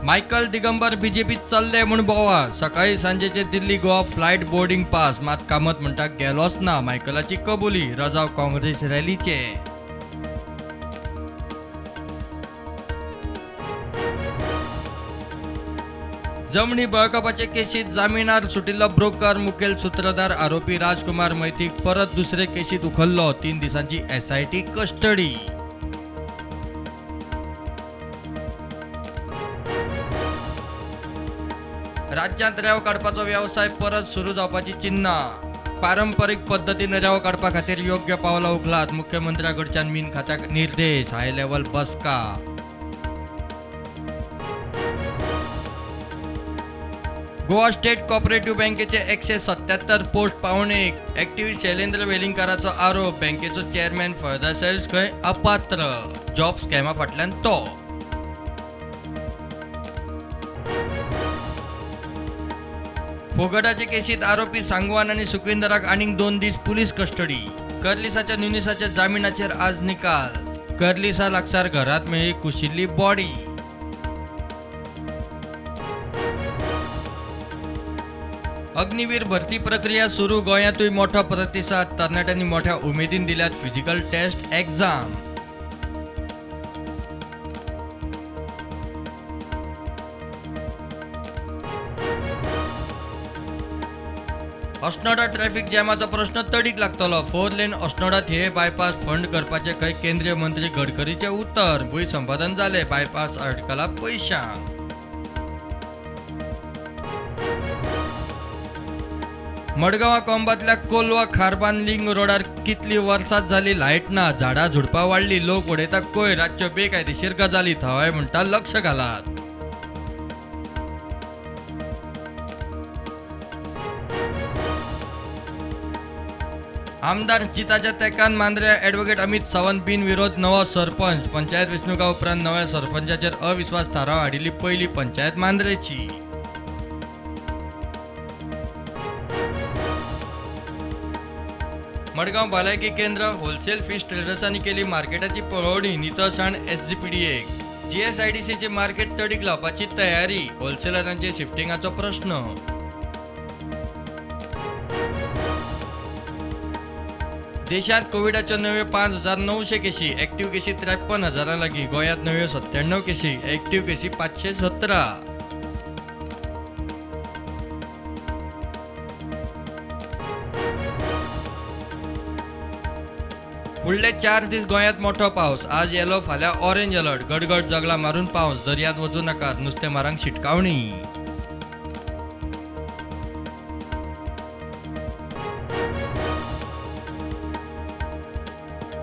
Michael Digambar बीजेपीत चल्ले म्हूण बोवाळ. सकाळी सांजेचे Delhi Goa flight boarding pass मात कामत म्हणटा गेलोच ना. मायकलाची कबुली, रजाव काँग्रेस रॅलीचे. जमणी बळकावपाचे केशीत जामिनार सुटिल्लो ब्रोकर मुखेल सूत्रधार आरोपी राजकुमार मैतीक परत दुसरे केशीत उखल्लो. 3 दिसांची एसआयटी कस्टडी. राज्यांत रेंव काडपाचो वेवसाय परत सुरू जावपाची चिन्हां. पारंपरीक पद्दतीन रेंव काडपा खातीर योग्य पावलां उखलात. मुख्यमंत्र्या कडच्यान मीन खात्याक निर्देश. हाय लेव्हल बसका. गोवा स्टेट कॉपरेटिव्ह बँकेचे 177 पोस्ट पावणेक ऍक्टिव्हिस्ट शैलेंद्र वेलिंगकाराचो आरोप. बँकेचो चेअरमॅन फळदेसायूच खंय अपात्र. जॉब स्कॅमा फाटल्यान तो. फोगटाचे केशीत आरोपी सांगवान आनी सुखविंदराक आनीक 2 दीस पुलीस कस्टडी. कर्लिसाच्या न्युनिसाच्या जामिनाचेर आज निकाल. कर्लिसा लागसार घरांत मेळ्ळी कुशिल्ली बॉडी. अग्निवीर भरती प्रक्रिया सुरू. गोंयांतूय मोठो प्रतिसाद. तरणाट्यांनी मोठ्या उमेदीन दिल्यात physical test exam. Assonora traffic जॅमाचो प्रश्न तडीक लागतलो. 4 लेन अस्नोडा थिये बायपास फंड करपाचे खंय केंद्रीय मंत्री गडकरीचे उतर. भूंय संपादन जाले, बायपास अडकला पयशांक. मडगांवा कोंबांतल्या कोलवा खारबान लिंग रोडार कितली वर्सां जाली लायट ना. झाडां झुडपां वाडली, लोक उडयता कोयर. रातच्यो बेकायदेशीर गजाली थळावे म्हणटा लक्ष घालात. आमदार जिताच्या तेंकान मांद्र्या ॲडव्होकेट अमित सावंत बिनविरोध नवो सरपंच. पंचायत वेंचणुका उपरांत नव्या सरपंचाचेर अविश्वास थाराव हाडिल्ली पयली पंचायत मांद्रेची. मडगांव भलायकी केंद्र होलसेल फिश ट्रेडर्सांनी केली मार्केटाची पळोवणी. नितळसाण एसजीपीडीएक. जीएसआयडीसीची मार्केट तडीक लावपाची तयारी. होलसेलरांचे शिफ्टिंगाचो प्रश्न. देशांत कोविडाच्यो नव्यो 5900 केशी, ऍक्टिव्ह केशी 53,000 लागीं. गोंयांत नव्यो 97 केशी, ऍक्टिव्ह केशी 517. फुडले 4 दीस गोंयांत मोठो पावस. आज येलो, फाल्यां ऑरेंज अलर्ट. गडगड जगला मारून पावस. दर्यांत वचूं नाकात. नुस्तेमारांक शिटकावणी.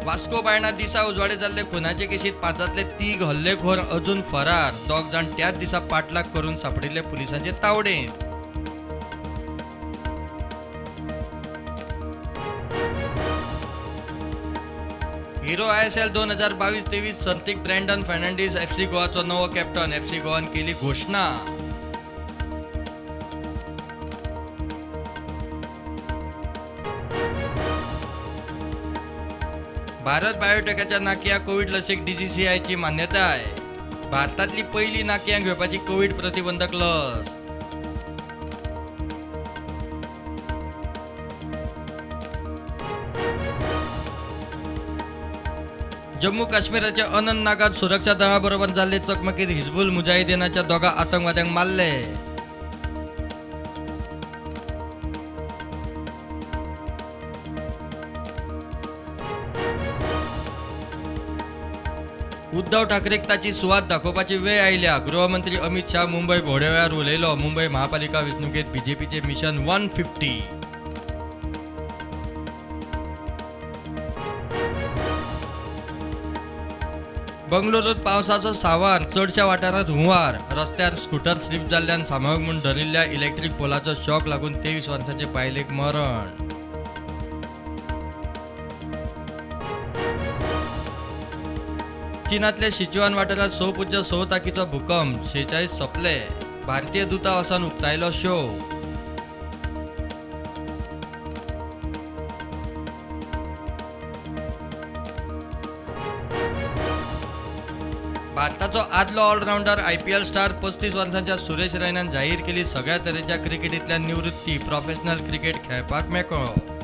वास्को बायणा दिसा उजवाडे जाल्ले खुनाचे केशीत 5 3 हल्लेखोर अजून फरार. 2 जाण त्याच दिसा पाठलाग करून सापडिल्ले पुलिसांचे तावडेंत. हिरो ISL 2022-23 सर्तीक ब्रँडन फर्नांडीस एफसी गोवाचो नवो कॅप्टन. एफसी गोवान केली घोशणा. भारत बायोटेकाच्या नाकिया कोविड लसीक डीजीसीआयची मान्यताय. भारतांतली पयली नाकिया घेवपाची कोविड प्रतिबंधक लस. जम्मू काश्मीराच्या अनंतनागात सुरक्षा दळाबरोबर जाल्ले चकमकीत हिजबुल मुजाहिदीनाच्या 2 आतंकवाद्यांक मारले. उद्धव ठाकरेक ताची सुवात दाखोवपाची वेळ आयल्या. गृहमंत्री अमित शाह मुंबय भोवंडे वेळार उलयलो. मुंबय महापालिका वेंचणुकेत बीजेपीचे मिशन 150. बंगळुरूत पावसाचो सावार, चडश्या वाठारांत हुंवार. रस्त्यार स्कूटर स्लिप जाल्ल्यान सांबाळूंक म्हूण धरिल्ल्या इलेक्ट्रीक पोलाचो शॉक लागून 23 वर्सांचे बायलेक मरण. चीनांतल्या सिचुआन वाठारांत 6.6 ताकीचो भूकंप, 46 सोंपले. भारतीय दूतावासान उक्तायलो शोक. भारताचो आदलो ऑलरावंडर IPL star 35 वर्सांच्या सुरेश रैनान जाहीर केली सगळ्या तरेच्या क्रिकेटींतल्यान निवृत्ती, प्रोफेशनल क्रिकेट खेळपाक मेकळो.